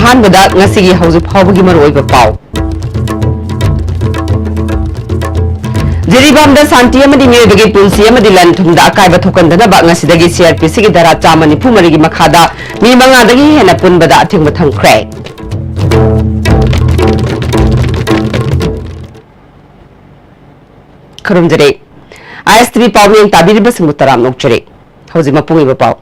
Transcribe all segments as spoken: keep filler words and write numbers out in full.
ꯑꯍꯥꯟꯕꯗ ꯉꯁꯤꯒꯤ ꯍꯧꯖꯤꯛ ꯐꯥꯎꯕꯒꯤ ꯃꯔꯨꯑꯣꯏꯕ ꯄꯥꯎ꯫ ꯖꯤꯔꯤꯕꯥꯝꯗ ꯁꯥꯟꯇꯤ ꯑꯃꯗꯤ ꯃꯤꯑꯣꯏꯕꯒꯤ ꯄꯨꯟꯁꯤ ꯑꯃꯗꯤ ꯂꯟ ꯊꯨꯝꯗ ꯑꯀꯥꯏꯕ ꯊꯣꯛꯍꯟꯗꯅꯕ ꯉꯁꯤꯗꯒꯤ ꯁꯤꯑꯥꯔꯄꯤꯁꯤꯒꯤ ꯙꯥꯔꯥ ꯆꯥꯝꯃ ꯅꯤꯐꯨ ꯃꯔꯤꯒꯤ ꯃꯈꯥꯗ ꯃꯤ ꯃꯉꯥꯗꯒꯤ ꯍꯦꯟꯅ ꯄꯨꯟꯕꯗ ꯑꯊꯤꯡꯕ ꯊꯝꯈ꯭ꯔꯦ꯫ ꯈꯨꯔꯨꯝꯖꯔꯤ꯫ ꯑꯥꯏ ꯑꯦꯁ ꯇꯤ ꯚꯤ ꯄꯥꯎꯃꯤ ꯇꯥꯕꯤꯔꯤꯕꯁꯤꯡꯕꯨ ꯇꯔꯥꯝꯅ ꯑꯣꯛꯆꯔꯤ꯫ ꯍꯧꯖꯤꯛ ꯃꯄꯨꯡ ꯑꯣꯏꯕ ꯄꯥꯎ꯫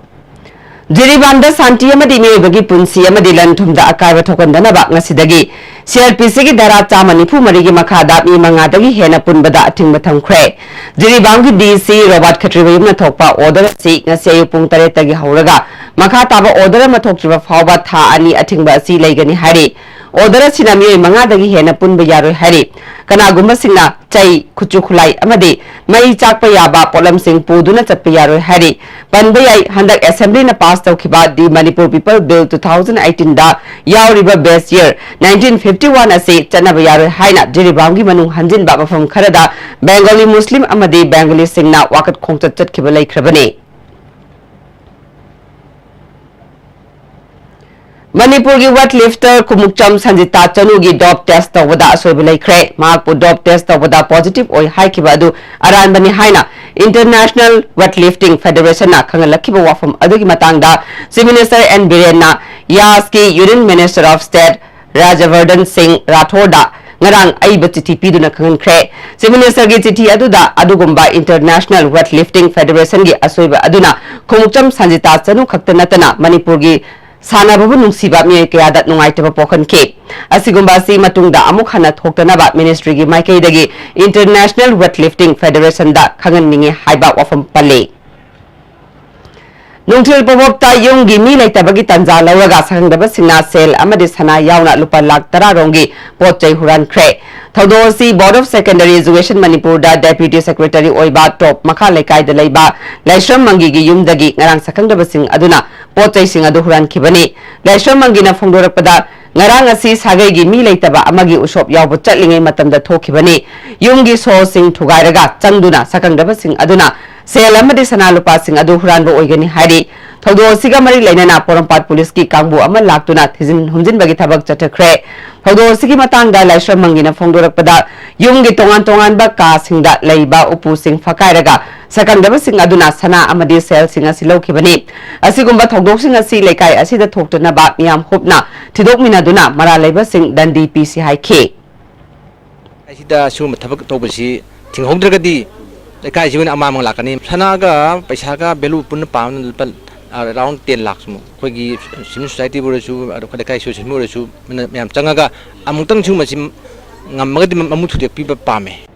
ꯖꯤꯔꯤꯕꯥꯝꯗ ꯁꯥꯟꯇꯤ ꯑꯃꯗꯤ ꯃꯤꯑꯣꯏꯕꯒꯤ ꯄꯨꯟꯁꯤ ꯑꯃꯗꯤ ꯂꯟ ꯊꯨꯝꯗ ꯑꯀꯥꯏꯕ ꯊꯣꯛꯍꯟꯗꯅꯕ ꯉꯁꯤꯗꯒꯤ ꯁꯤꯑꯥꯔꯄꯤꯁꯤꯒꯤ ꯙꯥꯔꯥ ꯆꯥꯝꯃ ꯅꯤꯐꯨ ꯃꯔꯤꯒꯤ ꯃꯈꯥꯗ ꯃꯤ ꯃꯉꯥꯗꯒꯤ ꯍꯦꯟꯅ ꯄꯨꯟꯕꯗ ꯑꯊꯤꯡꯕ ꯊꯝꯈ꯭ꯔꯦ꯫ ꯖꯤꯔꯤꯕꯥꯝꯒꯤ ꯗꯤ ꯁꯤ ꯔꯣꯕꯥꯔꯠ ꯈꯦꯇ꯭ꯔꯤꯃꯌꯨꯝꯅ ꯊꯣꯛꯄ ꯑꯣꯔꯗꯔ ꯑꯁꯤ ꯉꯁꯤ ꯑꯌꯨꯛ ꯄꯨꯡ ꯇꯔꯦꯠꯇꯒꯤ ꯍꯧꯔꯒ ꯃꯈꯥ ꯇꯥꯕ ꯑꯣꯔꯗꯔ ꯑꯃ ꯊꯣꯛꯇ꯭ꯔꯤꯕ ꯐꯥꯎꯕ ꯊꯥ ꯑꯅꯤ ꯑꯊꯤꯡꯕ ꯑꯁꯤ ꯂꯩꯒꯅꯤ ꯍꯥꯏꯔꯤ꯫ ꯑꯣꯔꯗꯔ ꯑꯁꯤꯅ ꯃꯤꯑꯣꯏ ꯃꯉꯥꯗꯒꯤ ꯍꯦꯟꯅ ꯄꯨꯟꯕ ꯌꯥꯔꯣꯏ ꯍꯥꯏꯔꯤ꯫ ꯀꯅꯥꯒꯨꯝꯕꯁꯤꯡꯅ ꯆꯩ, ꯈꯨꯠꯁꯨ ꯈꯨꯠꯂꯥꯏ ꯑꯃꯗꯤ ꯃꯩ ꯆꯥꯛꯄ ꯌꯥꯕ ꯄꯣꯠꯂꯝꯁꯤꯡ ꯄꯨꯗꯨꯅ ꯆꯠꯄ ꯌꯥꯔꯣꯏ ꯍꯥꯏꯔꯤ꯫ ꯄꯟꯕ ꯌꯥꯏ, ꯍꯟꯗꯛ ꯑꯦꯁꯦꯝꯕ꯭ꯂꯤꯅ ꯄꯥꯁ ꯇꯧꯈꯤꯕ the Manipur people bill two thousand ꯑꯩꯠꯇꯤꯟꯗ ꯌꯥꯎꯔꯤꯕ base year nineteen fifty one ꯑꯁꯤ ꯆꯠꯅꯕ ꯌꯥꯔꯣꯏ ꯍꯥꯏꯅ ꯖꯤꯔꯤꯕꯥꯝꯒꯤ ꯃꯅꯨꯡ ꯍꯟꯖꯤꯟꯕ ꯃꯐꯝ ꯈꯔꯗ ꯕꯦꯡꯒꯣꯂꯤ ꯃꯨꯁꯂꯤꯝ ꯑꯃꯗꯤ ꯕꯦꯡꯒꯣꯂꯤꯁꯤꯡꯅ ꯋꯥꯀꯠ ꯈꯣꯡꯆꯠ ꯆꯠꯈꯤꯕ ꯂꯩꯈ꯭ꯔꯕꯅꯤ꯫ ꯃꯅꯤꯄꯨꯔꯒꯤ ꯋꯦꯠ ꯂꯤꯐꯇꯔ ꯈꯨꯃꯨꯛꯆꯝ ꯁꯟꯖꯤꯇꯥ ꯆꯅꯨꯒꯤ ꯗꯣꯞ ꯇꯦꯁ ꯇꯧꯕꯗ ꯑꯁꯣꯏꯕ ꯂꯩꯈ꯭ꯔꯦ꯫ ꯃꯍꯥꯛꯄꯨ ꯗꯣꯞ ꯇꯦꯁ ꯇꯧꯕꯗ ꯄꯣꯖꯤꯇꯤꯚ ꯑꯣꯏ ꯍꯥꯏꯈꯤꯕ ꯑꯗꯨ ꯑꯔꯥꯟꯕꯅꯤ ꯍꯥꯏꯅ ꯏꯟꯇꯔꯅꯦꯁꯅꯦꯜ ꯋꯦꯠ ꯂꯤꯐꯇꯤꯡ ꯐꯦꯗꯔꯦꯁꯟꯅ ꯈꯪꯍꯜꯂꯛꯈꯤꯕ ꯋꯥꯐꯝ ꯑꯗꯨꯒꯤ ꯃꯇꯥꯡꯗ ꯆꯤꯐ ꯃꯤꯅꯤꯁꯇꯔ ꯑꯦꯟ ꯕꯤꯔꯦꯟꯅ ꯌꯥꯁꯀꯤ union minister of state Rajyavardhan Singh ꯔꯥꯊꯣꯔꯗ ꯉꯔꯥꯡ ꯑꯏꯕ ꯆꯤꯊꯤ ꯄꯤꯗꯨꯅ ꯈꯪꯍꯟꯈ꯭ꯔꯦ꯫ ꯆꯤꯐ ꯃꯤꯅꯤꯁꯇꯔꯒꯤ ꯆꯤꯊꯤ ꯑꯗꯨꯗ ꯑꯗꯨꯒꯨꯝꯕ ꯏꯟꯇꯔꯅꯦꯁꯅꯦꯜ ꯋꯦꯠ ꯂꯤꯐꯇꯤꯡ ꯐꯦꯗꯔꯦꯁꯟꯒꯤ ꯑꯁꯣꯏꯕ ꯑꯗꯨꯅ ꯈꯣꯡꯎꯞꯆꯝ ꯁꯟꯖꯤꯇꯥ ꯆꯅꯨ ꯈꯛꯇ ꯅꯠꯇꯅ ꯃꯅꯤꯄꯨꯔꯒꯤ ꯁꯥꯟꯅꯕꯕꯨ ꯅꯨꯡꯁꯤꯕ ꯃꯤꯑꯣꯏ ꯀꯌꯥꯗ ꯅꯨꯡꯉꯥꯏꯇꯕ ꯄꯣꯛꯍꯟꯈꯤ꯫ ꯑꯁꯤꯒꯨꯝꯕ ꯑꯁꯤ ꯃꯇꯨꯡꯗ ꯑꯃꯨꯛ ꯍꯟꯅ ꯊꯣꯛꯇꯅꯕ ꯃꯤꯅꯤꯁꯇ꯭ꯔꯤꯒꯤ ꯃꯥꯏꯀꯩꯗꯒꯤ ꯏꯟꯇꯔꯅꯦꯁꯅꯦꯜ ꯋꯦꯠ ꯂꯤꯐꯇꯤꯡ ꯐꯦꯗꯔꯦꯁꯟꯗ ꯈꯪꯍꯟꯅꯤꯡꯉꯤ ꯍꯥꯏꯕ ꯋꯥꯐꯝ ꯄꯜꯂꯤ꯫ ꯅꯨꯡꯊꯤꯜ ꯄꯣꯕꯣꯞꯇ ꯌꯨꯝꯒꯤ ꯃꯤ ꯂꯩꯇꯕꯒꯤ ꯇꯥꯟꯖꯥ ꯂꯧꯔꯒ ꯁꯛꯈꯪꯗꯕꯁꯤꯡꯅ ꯁꯦꯜ ꯑꯃꯗꯤ ꯁꯅꯥ ꯌꯥꯎꯅ ꯂꯨꯄꯥ ꯂꯥꯈ ꯇꯔꯥ ꯔꯣꯝꯒꯤ ꯄꯣꯠ ꯆꯩ ꯍꯨꯔꯥꯟꯈ꯭ꯔꯦ꯫ ꯊꯧꯗꯣꯛ ꯑꯁꯤ ꯕꯣꯔꯗ ꯑꯣꯐ ꯁꯦꯀꯦꯟꯗꯔꯤ ꯑꯦꯖꯨꯀꯦꯁꯟ ꯃꯅꯤꯄꯨꯔꯗ ꯗꯦꯄ꯭ꯌꯨꯇꯤ ꯁꯦꯀ꯭ꯔꯦꯇꯔꯤ ꯑꯣꯏꯕ ꯇꯣꯞ ꯃꯈꯥ ꯂꯩꯀꯥꯏꯗ ꯂꯩꯕ ꯂꯥꯏꯁ꯭ꯔꯝ ꯃꯪꯒꯤꯒꯤ ꯌꯨꯝꯗꯒꯤ ꯉꯔꯥꯡ ꯁꯛꯈꯪꯗꯕꯁꯤꯡ ꯑꯗꯨꯅ ꯄꯣꯠ ꯆꯩꯁꯤꯡ ꯑꯗꯨ ꯍꯨꯔꯥꯟꯈꯤꯕꯅꯤ꯫ ꯂꯥꯏꯁ꯭ꯔꯝ ꯃꯪꯒꯤꯅ ꯐꯣꯡꯗꯣꯔꯛꯄꯗ, ꯉꯔꯥꯡ ꯑꯁꯤ ꯁꯥꯒꯩꯒꯤ ꯃꯤ ꯂꯩꯇꯕ ꯑꯃꯒꯤ ꯎꯁꯣꯞ ꯌꯥꯎꯕ ꯆꯠꯂꯤꯉꯩ ꯃꯇꯝꯗ ꯊꯣꯛꯈꯤꯕꯅꯤ꯫ ꯌꯨꯝꯒꯤ ꯁꯣꯁꯤꯡ ꯊꯨꯒꯥꯏꯔꯒ ꯆꯪꯗꯨꯅ ꯁꯛꯈꯪꯗꯕꯁꯤꯡ ꯑꯗꯨꯅ ꯁꯦꯜ ꯑꯃꯗꯤ ꯁꯅꯥ ꯂꯨꯄꯥꯁꯤꯡ ꯑꯗꯨ ꯍꯨꯔꯥꯟꯕ ꯑꯣꯏꯒꯅꯤ ꯍꯥꯏꯔꯤ꯫ ꯊꯧꯗꯣꯛ ꯑꯁꯤꯒ ꯃꯔꯤ ꯂꯩꯅꯅ ꯄꯣꯔꯣꯝꯄꯥꯠ ꯄꯨꯂꯤꯁꯀꯤ ꯀꯥꯡꯕꯨ ꯑꯃ ꯂꯥꯛꯇꯨꯅ ꯊꯤꯖꯤꯟ ꯍꯨꯝꯖꯤꯟꯕꯒꯤ ꯊꯕꯛ ꯆꯠꯊꯈ꯭ꯔꯦ꯫ ꯊꯧꯗꯣꯛ ꯑꯁꯤꯒꯤ ꯃꯇꯥꯡꯗ ꯂꯥꯏꯁ꯭ꯔꯝ ꯃꯪꯒꯤꯅ ꯐꯣꯡꯗꯣꯔꯛꯄꯗ, ꯌꯨꯝꯒꯤ ꯇꯣꯉꯥꯟ ꯇꯣꯉꯥꯟꯕ ꯀꯥꯁꯤꯡꯗ ꯂꯩꯕ ꯎꯄꯨꯁꯤꯡ ꯐꯛꯀꯥꯏꯔꯒ ꯁꯛꯈꯪꯗꯕꯁꯤꯡ ꯑꯗꯨꯅ ꯁꯅꯥ ꯑꯃꯗꯤ ꯁꯦꯜꯁꯤꯡ ꯑꯁꯤ ꯂꯧꯈꯤꯕꯅꯤ꯫ ꯑꯁꯤꯒꯨꯝꯕ ꯊꯧꯗꯣꯛꯁꯤꯡ ꯑꯁꯤ ꯂꯩꯀꯥꯏ ꯑꯁꯤꯗ ꯊꯣꯛꯇꯅꯕ ꯃꯤꯌꯥꯝ ꯍꯨꯞꯅ ꯊꯤꯗꯣꯛꯃꯤꯟꯅꯗꯨꯅ ꯃꯔꯥꯜ ꯂꯩꯕꯁꯤꯡ ꯗꯟꯗꯤ ꯄꯤꯁꯤ ꯍꯥꯏꯈꯤ꯫ ꯑꯁꯤꯗ ꯁꯤꯒꯨꯝꯕ ꯊꯕꯛ ꯇꯧꯕꯁꯤ ꯊꯤꯡꯍꯧꯗ꯭ꯔꯒꯗꯤ ꯂꯩꯀꯥꯏꯁꯤ ꯑꯣꯏꯅ ꯑꯃꯥꯡꯕ ꯂꯥꯛꯀꯅꯤ꯫ ꯁꯅꯥꯒ ꯄꯩꯁꯥꯒ value ꯄꯨꯟꯅ ꯄꯥꯕꯅ ꯂꯨꯄꯥ, ꯑ, around ten ꯂꯥꯛ ꯁꯨꯃꯨꯛ꯫ ꯑꯩꯈꯣꯏꯒꯤ civil society ꯕꯨ ꯑꯣꯏꯔꯁꯨ, ꯑꯗꯨꯒ ꯂꯩꯀꯥꯏ association ꯕꯨ ꯑꯣꯏꯔꯁꯨ, ꯃꯅ-, ꯃꯌꯥꯝ ꯆꯪꯉꯒ ꯑꯃꯨꯛꯇꯪ ꯁꯤꯒꯨꯝꯕꯁꯤ ꯉꯝꯃꯒꯗꯤ ꯃꯃꯨꯠ ꯊꯨꯗꯦꯛꯄꯤꯕ ꯄꯥꯝꯃꯦ꯫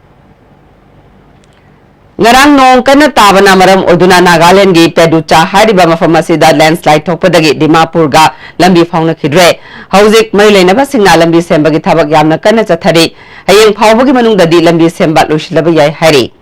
ꯉꯔꯥꯡ ꯅꯣꯡ ꯀꯟꯅ ꯇꯥꯕꯅ ꯃꯔꯝ ꯑꯣꯏꯗꯨꯅ ꯅꯥꯒꯥꯂꯦꯟꯒꯤ ꯄꯦꯗꯨꯆꯥ ꯍꯥꯏꯔꯤꯕ ꯃꯐꯝ ꯑꯁꯤꯗ landslide ꯊꯣꯛꯄꯗꯒꯤ ꯗꯤꯃꯥꯄꯨꯔꯒ ꯂꯝꯕꯤ ꯐꯥꯎꯅꯈꯤꯗ꯭ꯔꯦ꯫ ꯍꯧꯖꯤꯛ ꯃꯔꯤ ꯂꯩꯅꯕꯁꯤꯡꯅ ꯂꯝꯕꯤ ꯁꯦꯝꯕꯒꯤ ꯊꯕꯛ ꯌꯥꯝꯅ ꯀꯟꯅ ꯆꯠꯊꯔꯤ꯫ ꯍꯌꯦꯡ ꯐꯥꯎꯕꯒꯤ ꯃꯅꯨꯡꯗꯗꯤ ꯂꯝꯕꯤ ꯁꯦꯝꯕ ꯂꯣꯏꯁꯤꯜꯂꯕ ꯌꯥꯏ ꯍꯥꯏꯔꯤ꯫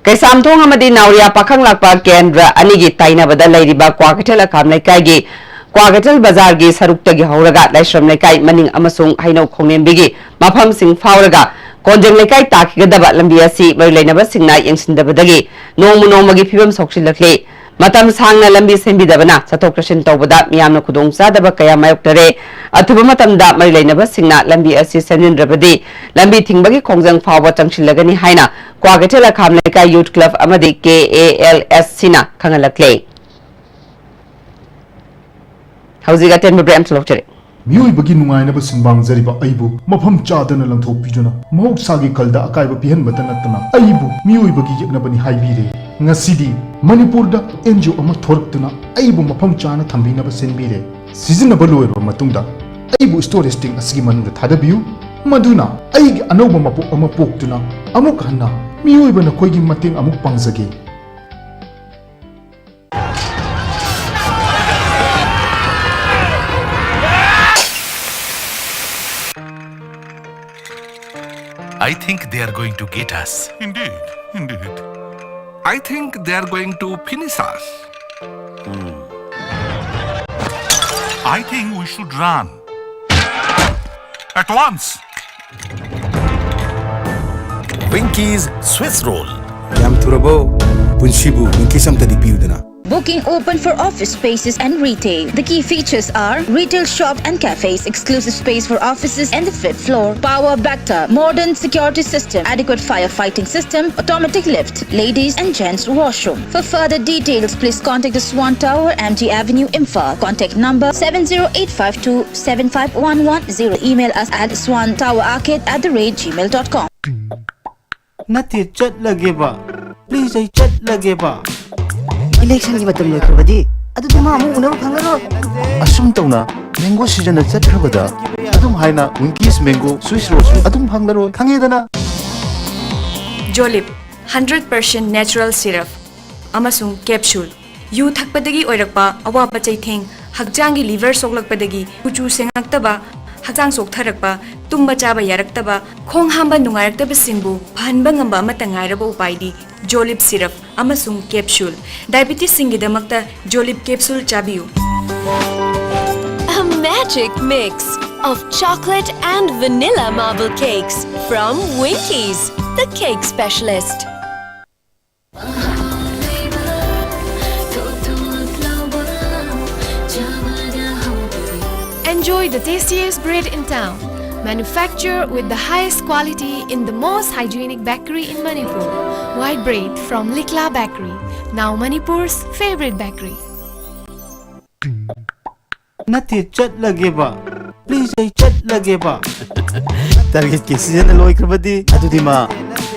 ꯀꯩꯁꯥꯝꯊꯣꯡ ꯑꯃꯗꯤ ꯅꯥꯎꯔꯤꯌꯥ ꯄꯥꯈꯪꯂꯥꯛꯄ ꯀꯦꯟꯗ꯭ꯔ ꯑꯅꯤꯒꯤ ꯇꯥꯏꯅꯕꯗ ꯂꯩꯔꯤꯕ ꯀ꯭ꯋꯥꯀꯩꯊꯦꯜ ꯑꯈꯥꯝ ꯂꯩꯀꯥꯏꯒꯤ ꯀ꯭ꯋꯥꯀꯩꯊꯦꯜ ꯕꯖꯥꯔꯒꯤ ꯁꯔꯨꯛꯇꯒꯤ ꯍꯧꯔꯒ ꯂꯥꯏꯁ꯭ꯔꯝ ꯂꯩꯀꯥꯏ ꯃꯅꯤꯡ ꯑꯃꯁꯨꯡ ꯍꯩꯅꯧ ꯈꯣꯡꯅꯦꯝꯕꯤꯒꯤ ꯃꯐꯝꯁꯤꯡ ꯐꯥꯎꯔꯒ ꯀꯣꯟꯖꯦꯡ ꯂꯩꯀꯥꯏ ꯇꯥꯈꯤꯒꯗꯕ ꯂꯝꯕꯤ ꯑꯁꯤ ꯃꯔꯤ ꯂꯩꯅꯕꯁꯤꯡꯅ ꯌꯦꯡꯁꯤꯟꯗꯕꯗꯒꯤ ꯅꯣꯡꯃ ꯅꯣꯡꯃꯒꯤ ꯐꯤꯕꯝ ꯁꯣꯛꯆꯤꯜꯂꯛꯂꯤ꯫ ꯃꯇꯝ ꯁꯥꯡꯅ ꯂꯝꯕꯤ ꯁꯦꯝꯕꯤꯗꯕꯅ ꯆꯠꯊꯣꯛ ꯆꯠꯁꯤꯟ ꯇꯧꯕꯗ ꯃꯤꯌꯥꯝꯅ ꯈꯨꯗꯣꯡꯆꯥꯗꯕ ꯀꯌꯥ ꯃꯥꯌꯣꯛꯅꯔꯦ꯫ ꯑꯊꯨꯕ ꯃꯇꯝꯗ ꯃꯔꯤ ꯂꯩꯅꯕꯁꯤꯡꯅ ꯂꯝꯕꯤ ꯑꯁꯤ ꯁꯦꯝꯖꯤꯟꯗ꯭ꯔꯕꯗꯤ ꯂꯝꯕꯤ ꯊꯤꯡꯕꯒꯤ ꯈꯣꯡꯖꯪ ꯐꯥꯎꯕ ꯆꯪꯁꯤꯜꯂꯒꯅꯤ ꯍꯥꯏꯅ ꯀ꯭ꯋꯥꯀꯩꯊꯦꯜ ꯑꯈꯥꯝ ꯂꯩꯀꯥꯏ Youth Club ꯑꯃꯗꯤ K A L S Cꯅ ꯈꯪꯍꯜꯂꯛꯂꯦ꯫ ꯍꯧꯖꯤꯛ ꯑꯇꯦꯟꯕ break ꯑꯃꯁꯨ ꯂꯧꯖꯔꯦ꯫ ꯃꯤꯑꯣꯏꯕꯒꯤ ꯅꯨꯡꯉꯥꯏꯅꯕ ꯁꯤꯟꯕꯥꯡꯖꯔꯤꯕ ꯑꯩꯕꯨ ꯃꯐꯝ ꯆꯥꯗꯅ ꯂꯪꯊꯣꯛꯄꯤꯗꯨꯅ ꯃꯍꯧꯁꯥꯒꯤ ꯈꯜꯗ ꯑꯀꯥꯏꯕ ꯄꯤꯍꯟꯕꯇ ꯅꯠꯇꯅ ꯑꯩꯕꯨ ꯃꯤꯑꯣꯏꯕꯒꯤ ꯌꯦꯛꯅꯕꯅꯤ ꯍꯥꯏꯕꯤꯔꯦ꯫ ꯉꯁꯤꯗꯤ ꯃꯅꯤꯄꯨꯔꯗ N G O ꯑꯃ ꯊꯣꯔꯛꯇꯨꯅ ꯑꯩꯕꯨ ꯃꯐꯝ ꯆꯥꯅ ꯊꯝꯕꯤꯅꯕ ꯁꯤꯟꯕꯤꯔꯦ꯫ ꯁꯤꯖꯤꯟꯅꯕ ꯂꯣꯏꯔꯕ ꯃꯇꯨꯡꯗ ꯑꯩꯕꯨ storage tank ꯑꯁꯤꯒꯤ ꯃꯅꯨꯡꯗ ꯊꯥꯗꯕꯤꯌꯨ, ꯃꯗꯨꯅ ꯑꯩꯒꯤ ꯑꯅꯧꯕ ꯃꯄꯣꯛ ꯑꯃ ꯄꯣꯛꯇꯨꯅ ꯑꯃꯨꯛ ꯍꯟꯅ ꯃꯤꯑꯣꯏꯕ ꯅꯈꯣꯏꯒꯤ ꯃꯇꯦꯡ ꯑꯃꯨꯛ ꯄꯥꯡꯖꯒꯦ꯫ I think they are going to get us. Indeed, indeed. I think they are going to finish us. I think we should run. At once. Winkies Swiss Roll. ꯌꯥꯝ ꯊꯨꯔꯕꯣ? ꯄꯨꯟꯁꯤꯕꯨ Winkies ꯑꯝꯇꯗꯤ ꯄꯤꯌꯨꯗꯅ꯫ Booking open for office spaces and retail. The key features are retail shop and cafes, exclusive space for offices and the fifth floor, power backup, modern security system, adequate firefighting system, automatic lift, ladies and gents washroom. For further details, please contact the Swan Tower, M G Avenue, Imphal. Contact number seven zero eight five two seven five one one zero. Email us at swantowerarcade at the rate gmail dot com. ꯅꯠꯇꯦ, ꯆꯠꯂꯒꯦꯕ꯫ Please, ꯑꯩ ꯆꯠꯂꯒꯦꯕ꯫ ꯏꯂꯦꯛꯁꯟꯒꯤ ꯃꯇꯝ ꯂꯣꯏꯈ꯭ꯔꯕꯗꯤ ꯑꯗꯨꯗꯤ ꯃꯥ ꯑꯃꯨꯛ ꯎꯅꯕ ꯐꯪꯉꯔꯣꯏ꯫ ꯑꯁꯨꯝ ꯇꯧꯅ ꯃꯦꯡꯒꯣ ꯁꯤꯖꯟꯅ ꯆꯠꯈ꯭ꯔꯕꯗ ꯑꯗꯨꯝ ꯍꯥꯏꯅ ꯋꯤꯡꯀꯤꯁ ꯃꯦꯡꯒꯣ ꯁ꯭ꯋꯤꯁ ꯔꯣꯜꯁꯨ ꯑꯗꯨꯝ ꯐꯪꯂꯔꯣꯏ, ꯈꯪꯉꯦꯗꯅ? ꯖꯣꯂꯤꯞ ꯍꯟꯗ꯭ꯔꯦꯠ ꯄꯥꯔꯁꯦꯟ ꯅꯦꯆꯔꯦꯜ ꯁꯤꯔꯞ ꯑꯃꯁꯨꯡ ꯀꯦꯞꯁꯨꯜ꯫ ꯌꯨ ꯊꯛꯄꯗꯒꯤ ꯑꯣꯏꯔꯛꯄ ꯑꯋꯥꯕ ꯆꯩꯊꯦꯡ, ꯍꯛꯆꯥꯡꯒꯤ ꯂꯤꯚꯔ ꯁꯣꯛꯂꯛꯄꯗꯒꯤ ꯀꯨꯆꯨ ꯁꯦꯡꯉꯛꯇꯕ, ꯍꯛꯆꯥꯡ ꯆꯣꯛꯊꯔꯛꯄ, ꯇꯨꯝꯕ ꯆꯥꯕ ꯌꯥꯔꯛꯇꯕ, ꯈꯣꯡ ꯍꯥꯝꯕ ꯅꯨꯡꯉꯥꯏꯔꯛꯇꯕꯁꯤꯡꯕꯨ ꯐꯍꯟꯕ ꯉꯝꯕ ꯑꯃꯠꯇ ꯉꯥꯏꯔꯕ ꯎꯄꯥꯏꯗꯤ ꯖꯣꯂꯤꯞ ꯁꯤꯔꯞ ꯑꯃꯁꯨꯡ ꯀꯦꯞꯁꯨꯜ꯫ ꯗꯥꯏꯕꯤꯇꯤꯁꯁꯤꯡꯒꯤꯗꯃꯛꯇ ꯖꯣꯂꯤꯞ ꯀꯦꯞꯁꯨꯜ ꯆꯥꯕꯤꯌꯨ꯫ A magic mix of chocolate and vanilla marble cakes from Winkies, the cake specialist. Enjoy the tastiest bread in town. Manufactured with the highest quality in the most hygienic bakery in Manipur. White bread from Likla Bakery, now Manipur's favorite bakery. ꯅꯠꯇꯦ, ꯆꯠꯂꯒꯦꯕ꯫ Please, ꯑꯩ ꯆꯠꯂꯒꯦꯕ꯫ ꯇꯥꯔꯒꯦꯠꯀꯤ ꯁꯤꯖꯟꯅ ꯂꯣꯏꯈ꯭ꯔꯕꯗꯤ ꯑꯗꯨꯗꯤ ꯃꯥ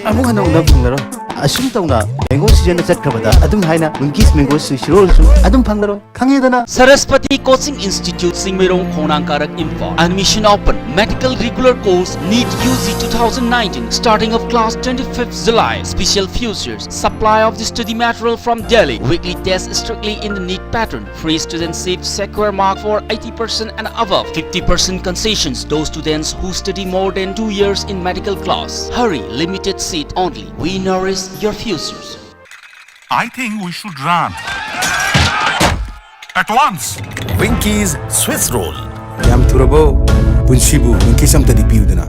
ꯑꯃꯨꯛ ꯍꯟꯅ ꯎꯅꯕ ꯐꯪꯂꯔꯣꯏ꯫ ꯑꯁꯨꯝ ꯇꯧꯅ mango ꯁꯤꯖꯟꯅ ꯆꯠꯈ꯭ꯔꯕꯗ ꯑꯗꯨꯝ ꯍꯥꯏꯅ ꯋꯤꯡꯀꯤꯁ ꯃꯦꯡꯒꯣ ꯁ꯭ꯋꯤꯁ ꯔꯣꯜꯁꯨ ꯑꯗꯨꯝ ꯐꯪꯂꯔꯣꯏ, ꯈꯪꯉꯦꯗꯅ? Saraswati Coaching Institute, Singmeirong, Khongnang Karak, Imphal. Admission open. Medical regular course, NEET U G two thousand nineteen, starting of class twenty-fifth July. Special features: supply of the study material from Delhi. Weekly test strictly in the NEET pattern. Free student seat, secure mark for eighty percent and above. Fifty percent concessions, those students who study more than two years in medical class. Hurry, limited seat only. We nourish your futures. I think we should run. At once. Winkies Swiss Roll. ꯌꯥꯝ ꯊꯨꯔꯕꯣ? ꯄꯨꯟꯁꯤꯕꯨ ꯋꯤꯡꯀꯤꯁ ꯑꯝꯇꯗꯤ ꯄꯤꯌꯨꯗꯅ꯫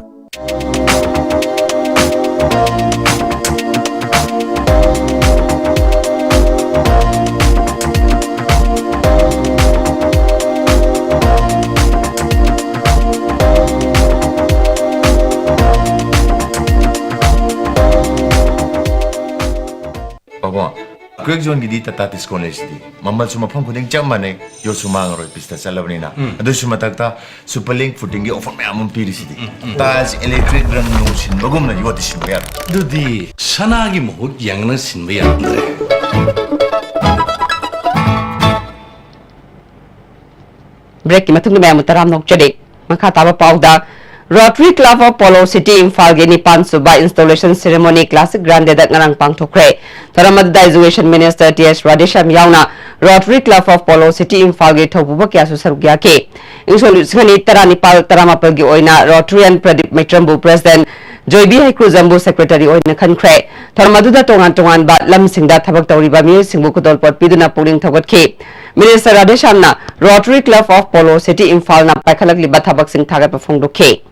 ꯀ꯭ꯔꯦꯛ ꯖꯣꯟꯒꯤꯗꯤ ꯇꯥꯇꯥ ꯇꯤꯁꯀꯣꯟ ꯂꯩꯁꯤꯗꯤ ꯃꯃꯜꯁꯨ ꯃꯐꯝ ꯈꯨꯗꯤꯡ ꯆꯞ ꯃꯥꯟꯅꯩ, ꯌꯣꯠꯁꯨ ꯃꯥꯡꯉꯔꯣꯏ, ꯄꯤꯁꯇ ꯆꯠꯂꯕꯅꯤꯅ꯫ ꯑꯗꯨꯁꯨ ꯃꯊꯛꯇ super link ꯐꯨꯇꯤꯡꯒꯤ offer ꯃꯌꯥꯝ ꯑꯃ ꯄꯤꯔꯤꯁꯤꯗꯤ꯫ ꯇꯥꯏꯜꯁ, ꯏꯂꯦꯛꯇ꯭ꯔꯤꯛ, ꯔꯪ ꯅꯨꯡ ꯁꯤꯟꯕꯒꯨꯝꯅ ꯌꯣꯠꯇꯤ ꯁꯤꯟꯕ ꯌꯥꯔꯣꯏ꯫ ꯑꯗꯨꯗꯤ ꯁꯅꯥꯒꯤ ꯃꯍꯨꯠ ꯌꯦꯡꯅ ꯁꯤꯟꯕ ꯌꯥꯔꯝꯗ꯭ꯔꯦ꯫ ꯕ꯭ꯔꯦꯛꯀꯤ ꯃꯇꯨꯡꯗ ꯃꯌꯥꯝꯕꯨ ꯇꯔꯥꯝꯅ ꯑꯣꯛꯆꯔꯤ꯫ ꯃꯈꯥ ꯇꯥꯕ ꯄꯥꯎꯗ, Rotary Club of Polo City ꯏꯝꯐꯥꯜꯒꯤ ꯅꯤꯄꯥꯟ ꯁꯨꯕ installation ceremony Classic Grande ꯗ ꯉꯔꯥꯡ ꯄꯥꯡꯊꯣꯛꯈ꯭ꯔꯦ꯫ ꯊꯧꯔꯝ ꯑꯗꯨꯗ Education Minister ꯇꯤ ꯑꯦꯁ ꯔꯥꯙꯦꯁ꯭ꯌꯥꯝ ꯌꯥꯎꯅ Rotary Club of Polo City ꯏꯝꯐꯥꯜꯒꯤ ꯊꯧꯄꯨꯕ ꯀꯌꯥꯁꯨ ꯁꯔꯨꯛ ꯌꯥꯈꯤ꯫ ꯏꯪ ꯁꯣꯛ ꯂꯤꯁꯤꯡ ꯑꯅꯤ ꯇꯔꯥꯅꯤꯄꯥꯜ ꯇꯔꯥꯃꯥꯄꯜꯒꯤ ꯑꯣꯏꯅ Rotarian ꯄ꯭ꯔꯗꯤꯞ ꯃꯩꯇ꯭ꯔꯝꯕꯨ President, ꯖꯣꯏꯕꯤ ꯍꯩꯀ꯭ꯔꯨꯖꯝꯕꯨ Secretary ꯑꯣꯏꯅ ꯈꯟꯈ꯭ꯔꯦ꯫ ꯊꯧꯔꯝ ꯑꯗꯨꯗ ꯇꯣꯉꯥꯟ ꯇꯣꯉꯥꯟꯕ ꯂꯝꯁꯤꯡꯗ ꯊꯕꯛ ꯇꯧꯔꯤꯕ ꯃꯤꯑꯣꯏꯁꯤꯡꯕꯨ ꯈꯨꯗꯣꯜꯄꯣꯠ ꯄꯤꯗꯨꯅ ꯄꯨꯛꯅꯤꯡ ꯊꯧꯒꯠꯈꯤ꯫ Minister ꯔꯥꯙꯦꯁ꯭ꯌꯥꯝꯅ Rotary Club of Polo City ꯏꯝꯐꯥꯜꯅ ꯄꯥꯏꯈꯠꯂꯛꯂꯤꯕ ꯊꯕꯛꯁꯤꯡ ꯊꯥꯒꯠꯄ ꯐꯣꯡꯗꯣꯛꯈꯤ꯫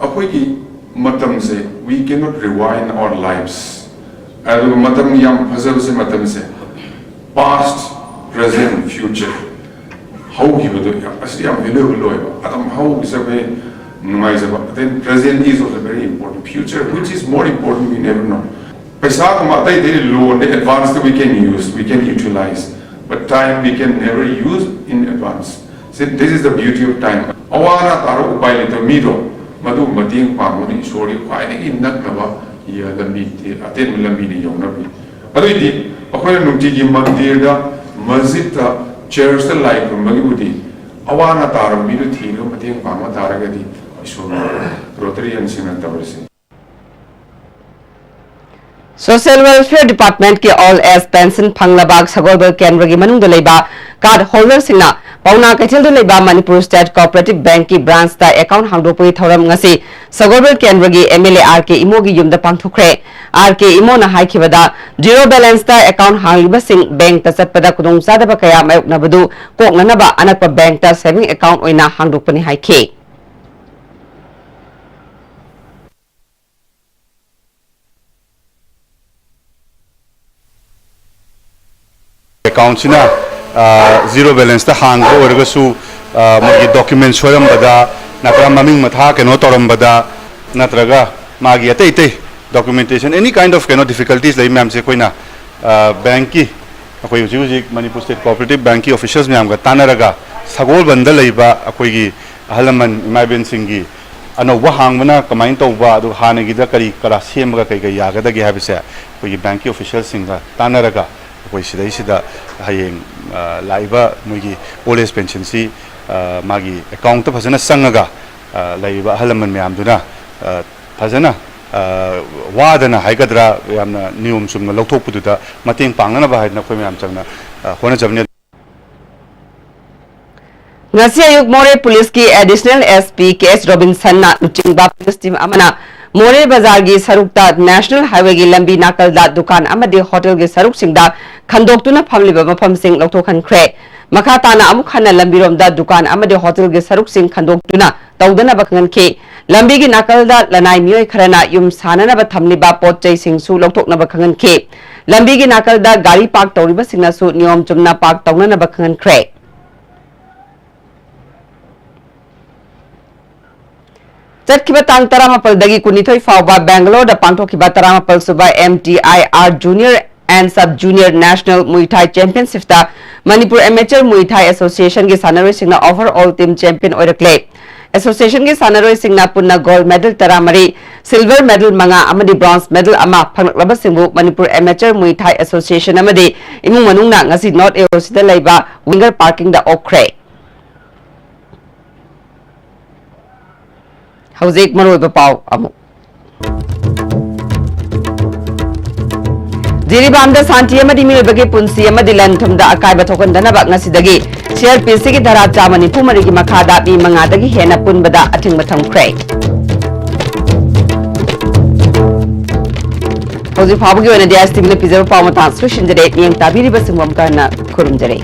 ꯑꯩꯈꯣꯏꯒꯤ ꯃꯇꯝꯁꯦ, we cannot rewind our lives. ꯑꯗꯨꯒ ꯃꯇꯝ ꯌꯥꯝ ꯐꯖꯕꯁꯦ, ꯃꯇꯝꯁꯦ past, present, future ꯍꯧꯈꯤꯕꯗꯣ ꯌꯥꯝ, ꯑꯁꯤ ꯌꯥꯝ valuable ꯑꯣꯏꯕ꯫ ꯑꯗꯨꯝ ꯍꯧꯈꯤꯁꯦ ꯑꯩꯈꯣꯏ ꯅꯨꯡꯉꯥꯏꯖꯕ꯫ Then present is also very important. Future, which is more important, we never know. ꯄꯩꯁꯥꯒꯨꯝꯕ ꯑꯇꯩ ꯑꯇꯩ ꯂꯣꯟꯗ advance ꯇ we can use, we can utilize, but time we can never use in advance. See, this is the beauty of time. ꯑꯋꯥ ꯑꯅꯥ ꯇꯥꯔ ꯎꯄꯥꯏ ꯂꯩꯇꯕ ꯃꯤꯗꯣ, ꯃꯗꯨ ꯃꯇꯦꯡ ꯄꯥꯡꯕꯅ ꯏꯁꯣꯔꯒꯤ ꯈ꯭ꯋꯥꯏꯗꯒꯤ ꯅꯛꯅꯕ ꯂꯝꯕꯤ, ꯑꯇꯦꯟꯕ ꯂꯝꯕꯤꯅ ꯌꯧꯅꯕꯅꯤ꯫ ꯑꯗꯨꯏꯗꯤ ꯑꯩꯈꯣꯏꯅ ꯅꯨꯡꯇꯤꯒꯤ ꯃꯟꯗꯤꯔꯗ, ꯃꯁꯖꯤꯗꯇ, ꯆꯔꯆꯇ ꯂꯥꯏ ꯈꯨꯔꯨꯝꯕꯒꯤꯕꯨꯗꯤ ꯑꯋꯥ ꯑꯅꯥ ꯇꯥꯔꯕ ꯃꯤꯗꯨ ꯊꯤꯔꯒ ꯃꯇꯦꯡ ꯄꯥꯡꯕ ꯇꯥꯔꯒꯗꯤ ꯏꯁꯣꯔꯅ, ꯔꯣꯇꯔꯤꯌꯟꯁꯤꯡꯅ ꯇꯧꯔꯤꯁꯦ꯫ Social Welfare Department ꯀꯤ Old Age Pension ꯐꯪꯂꯕ ꯁꯒꯣꯜꯕꯜ ꯀꯦꯟꯗ꯭ꯔꯒꯤ ꯃꯅꯨꯡꯗ ꯂꯩꯕ card holder ꯁꯤꯡꯅ ꯄꯥꯎꯅꯥ ꯀꯩꯊꯦꯜꯗ ꯂꯩꯕ Manipur State Cooperative Bank ꯀꯤ branch ꯇ account ꯍꯥꯡꯗꯣꯛꯄꯒꯤ ꯊꯧꯔꯝ ꯉꯁꯤ ꯁꯒꯣꯜꯕꯜ ꯀꯦꯟꯗ꯭ꯔꯒꯤ M L A R K ꯏꯃꯣꯒꯤ ꯌꯨꯝꯗ ꯄꯥꯡꯊꯣꯛꯈ꯭ꯔꯦ꯫ R K ꯏꯃꯣꯅ ꯍꯥꯏꯈꯤꯕꯗ, zero balance ꯇ account ꯍꯥꯡꯂꯤꯕꯁꯤꯡ bank ꯇ ꯆꯠꯄꯗ ꯈꯨꯗꯣꯡꯆꯥꯗꯕ ꯀꯌꯥ ꯃꯥꯌꯣꯛꯅꯕꯗꯨ ꯀꯣꯛꯅꯅꯕ ꯑꯅꯛꯄ bank ꯇ saving account ꯑꯣꯏꯅ ꯍꯥꯡꯗꯣꯛꯄꯅꯤ ꯍꯥꯏꯈꯤ꯫ Account ꯁꯤꯅ, ꯑ, zero balance ꯇ ꯍꯥꯡꯕ ꯑꯣꯏꯔꯒꯁꯨ, ꯑ, ꯃꯣꯏꯒꯤ document ꯁꯣꯏꯔꯝꯕꯗ, ꯅꯠꯇ꯭ꯔꯒ ꯃꯃꯤꯡ ꯃꯊꯥ ꯀꯩꯅꯣ ꯇꯧꯔꯝꯕꯗ, ꯅꯠꯇ꯭ꯔꯒ ꯃꯥꯒꯤ ꯑꯇꯩ ꯑꯇꯩ documentation, any kind of ꯀꯩꯅꯣ difficulties ꯂꯩ ꯃꯌꯥꯝꯁꯦ ꯑꯩꯈꯣꯏꯅ, ꯑ, ꯕꯦꯡꯛꯀꯤ, ꯑꯩꯈꯣꯏ ꯍꯧꯖꯤꯛ ꯍꯧꯖꯤꯛ ꯃꯅꯤꯄꯨꯔ ꯁ꯭ꯇꯦꯠ ꯀꯣꯑꯣꯄꯔꯦꯇꯤꯚ ꯕꯦꯡꯛꯀꯤ ꯑꯣꯐꯤꯁꯔꯁ ꯃꯌꯥꯝꯒ ꯇꯥꯟꯅꯔꯒ, ꯁꯒꯣꯜꯕꯟꯗ ꯂꯩꯕ ꯑꯩꯈꯣꯏꯒꯤ ꯑꯍꯜ ꯂꯃꯟ ꯏꯃꯥ ꯏꯕꯦꯟꯁꯤꯡꯒꯤ ꯑꯅꯧꯕ ꯍꯥꯡꯕꯅ ꯀꯃꯥꯏꯅ ꯇꯧꯕ, ꯑꯗꯨꯒ ꯍꯥꯟꯅꯒꯤꯗ ꯀꯔꯤ ꯀꯔꯥ ꯁꯦꯝꯃꯒ ꯀꯩ ꯀꯩ ꯌꯥꯒꯗꯒꯦ ꯍꯥꯏꯕꯁꯦ ꯑꯩꯈꯣꯏꯒꯤ ꯕꯦꯡꯛꯀꯤ ꯑꯣꯐꯤꯁꯔꯁꯤꯡꯒ ꯇꯥꯟꯅꯔꯒ, ꯑꯩꯈꯣꯏ ꯁꯤꯗꯩꯁꯤꯗ ꯍꯌꯦꯡ, ꯑ, ꯂꯥꯛꯏꯕ ꯃꯣꯏꯒꯤ old age pensionꯁꯤ, ꯑ, ꯃꯥꯒꯤ ꯑꯦꯀꯥꯎꯟꯠꯇ ꯐꯖꯅ ꯆꯪꯉꯒ, ꯑ, ꯂꯩꯔꯤꯕ ꯑꯍꯜ ꯂꯃꯟ ꯃꯌꯥꯝꯗꯨꯅ, ꯑ, ꯐꯖꯅ, ꯑ, ꯋꯥꯗꯅ ꯍꯥꯏꯒꯗ꯭ꯔꯥ, ꯌꯥꯝꯅ ꯅꯤꯌꯣꯝ ꯆꯨꯝꯅ ꯂꯧꯊꯣꯛꯄꯗꯨꯗ ꯃꯇꯦꯡ ꯄꯥꯡꯅꯅꯕ ꯍꯥꯏꯗꯅ ꯑꯩꯈꯣꯏ ꯃꯌꯥꯝ ꯆꯪꯅ, ꯑ, ꯍꯣꯠꯅꯖꯕꯅꯤ꯫ ꯉꯁꯤ ꯑꯌꯨꯛ ꯃꯣꯔꯦ ꯄꯨꯂꯤꯁꯀꯤ ꯑꯦꯗꯤꯁꯅꯦꯜ ꯑꯦꯁ ꯄꯤ ꯀꯦ ꯑꯦꯁ ꯔꯣꯕꯤꯟꯁꯟꯅ ꯂꯨꯆꯤꯡꯕ ꯄꯨꯂꯤꯁ ꯇꯤꯝ ꯑꯃꯅ ꯃꯣꯔꯦ ꯕꯖꯥꯔꯒꯤ ꯁꯔꯨꯛꯇ ꯅꯦꯁꯅꯦꯜ ꯍꯥꯏꯋꯦꯒꯤ ꯂꯝꯕꯤ ꯅꯥꯀꯜꯗ ꯗꯨꯀꯥꯟ ꯑꯃꯗꯤ ꯍꯣꯇꯦꯜꯒꯤ ꯁꯔꯨꯛꯁꯤꯡꯗ ꯈꯟꯗꯣꯛꯇꯨꯅ ꯐꯝꯂꯤꯕ ꯃꯐꯝꯁꯤꯡ ꯂꯧꯊꯣꯛꯍꯟꯈ꯭ꯔꯦ꯫ ꯃꯈꯥ ꯇꯥꯅ ꯑꯃꯨꯛ ꯍꯟꯅ ꯂꯝꯕꯤꯔꯣꯝꯗ ꯗꯨꯀꯥꯟ ꯑꯃꯗꯤ ꯍꯣꯇꯦꯜꯒꯤ ꯁꯔꯨꯛꯁꯤꯡ ꯈꯟꯗꯣꯛꯇꯨꯅ ꯇꯧꯗꯅꯕ ꯈꯪꯍꯟꯈꯤ꯫ ꯂꯝꯕꯤꯒꯤ ꯅꯥꯀꯜꯗ ꯂꯅꯥꯏ ꯃꯤꯑꯣꯏ ꯈꯔꯅ ꯌꯨꯝ ꯁꯥꯅꯅꯕ ꯊꯝꯂꯤꯕ ꯄꯣꯠ ꯆꯩꯁꯤꯡꯁꯨ ꯂꯧꯊꯣꯛꯅꯕ ꯈꯪꯍꯟꯈꯤ꯫ ꯂꯝꯕꯤꯒꯤ ꯅꯥꯀꯜꯗ ꯒꯥꯔꯤ ꯄꯥꯔꯛ ꯇꯧꯔꯤꯕꯁꯤꯡꯅꯁꯨ ꯅꯤꯌꯣꯝ ꯆꯨꯝꯅ ꯄꯥꯔꯛ ꯇꯧꯅꯅꯕ ꯈꯪꯍꯟꯈ꯭ꯔꯦ꯫ ꯆꯠꯈꯤꯕ ꯇꯥꯡ ꯇꯔꯥꯃꯥꯄꯜꯗꯒꯤ ꯀꯨꯟꯅꯤꯊꯣꯏ ꯐꯥꯎꯕ ꯕꯦꯡꯒꯂꯣꯔꯗ ꯄꯥꯡꯊꯣꯛꯈꯤꯕ ꯇꯔꯥꯃꯥꯄꯜ ꯁꯨꯕ M T I R Junior and Sub Junior National Muay Thai Championshipꯇ Manipur Amateur Muay Thai Associationꯒꯤ ꯁꯥꯟꯅꯔꯣꯏꯁꯤꯡꯅ overall team champion ꯑꯣꯏꯔꯛꯂꯦ꯫ Associationꯒꯤ ꯁꯥꯟꯅꯔꯣꯏꯁꯤꯡꯅ ꯄꯨꯟꯅ gold medal ꯇꯔꯥꯃꯔꯤ, silver medal ꯃꯉꯥ ꯑꯃꯗꯤ bronze medal ꯑꯃ ꯐꯪꯂꯛꯂꯕꯁꯤꯡꯕꯨ Manipur Amateur Muay Thai Association ꯑꯃꯗꯤ ꯏꯃꯨꯡ ꯃꯅꯨꯡꯅ ꯉꯁꯤ North A O Cꯗ ꯂꯩꯕ Winger Parkingꯗ ꯑꯣꯛꯈ꯭ꯔꯦ꯫ ꯍꯧꯖꯤꯛ ꯃꯔꯨꯑꯣꯏꯕ ꯄꯥꯎ ꯑꯃꯨꯛ꯫ ꯖꯤꯔꯤꯕꯥꯝꯗ ꯁꯥꯟꯇꯤ ꯑꯃꯗꯤ ꯃꯤꯑꯣꯏꯕꯒꯤ ꯄꯨꯟꯁꯤ ꯑꯃꯗꯤ ꯂꯟ ꯊꯨꯝꯗ ꯑꯀꯥꯏꯕ ꯊꯣꯛꯍꯟꯗꯅꯕ ꯉꯁꯤꯗꯒꯤ C R P Cꯒꯤ ꯙꯥꯔꯥ ꯆꯥꯝꯃ ꯅꯤꯐꯨ ꯃꯔꯤꯒꯤ ꯃꯈꯥꯗ ꯃꯤ ꯃꯉꯥꯗꯒꯤ ꯍꯦꯟꯅ ꯄꯨꯟꯕꯗ ꯑꯊꯤꯡꯕ ꯊꯝꯈ꯭ꯔꯦ꯫ ꯍꯧꯖꯤꯛ ꯐꯥꯎꯕꯒꯤ ꯑꯣꯏꯅꯗꯤ S T Vꯅ ꯄꯤꯖꯕ ꯄꯥꯎ ꯃꯇꯥꯡ ꯂꯣꯏꯁꯤꯟꯖꯔꯦ꯫ ꯃꯤꯠꯌꯦꯡ ꯇꯥꯕꯤꯔꯤꯕꯁꯤꯡꯕꯨ ꯑꯃꯨꯛꯀ ꯍꯟꯅ ꯈꯨꯔꯨꯝꯖꯔꯤ꯫